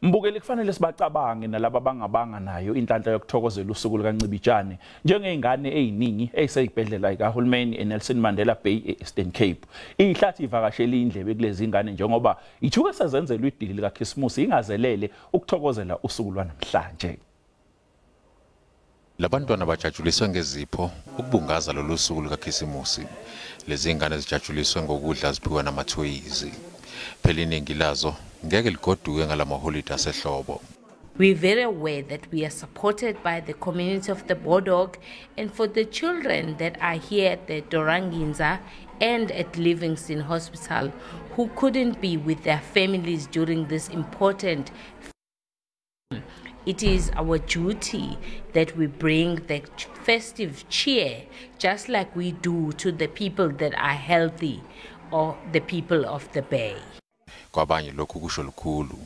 Mbukeli, kufanele sibacabange nalabo abangabanga nayo inhlanhla yokuthokozela usuku lukaNcibijane njengey'ngane ey'ningi ey'sey'bhedlela zikahulumeni eNelson Mandela Bay e-Eastern Cape. Ihlathi ivakashela indlebe kulezi ngane njengoba ithuke sezenzelwa idili likaKhisimusi ingazelele ukuthokozela usuku lwanamhlanje. Labantwana bajatshuliswe ngezipho ukubungaza lolu suku lukaKhisimusi. Lezi ngane zijatshuliswe ngokudla, ziphiwa namathoyizi. Phela iningi lazo ngeke ligoduke ngalamaholide asehlobo. We're very aware that we are supported by the community of the Bodog, and for the children that are here at the Dora Nginza and at Livingston Hospital who couldn't be with their families during this important, it is our duty that we bring the festive cheer just like we do to the people that are healthy or the people of the Bay. Kwabanye lokhu kusho lukhulu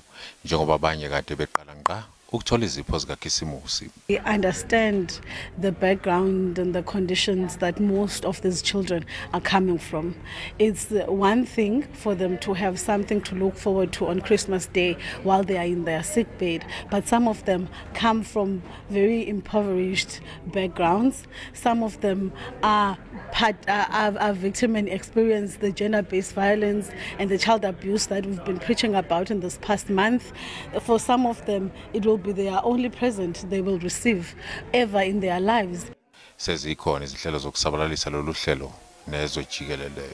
njengoba abanye kade beqala ngqa ukuthola izipho zikaKhisimusi. We understand the background and the conditions that most of these children are coming from. It's one thing for them to have something to look forward to on Christmas Day while they are in their sick bed, but some of them come from very impoverished backgrounds. Some of them are victim and experience the gender-based violence and the child abuse that we've been preaching about in this past month. For some of them, it will be their only present they will receive ever in their lives. Sezikhona izinhlelo zokusabalalisa lolu hlelo nezwe jikelele.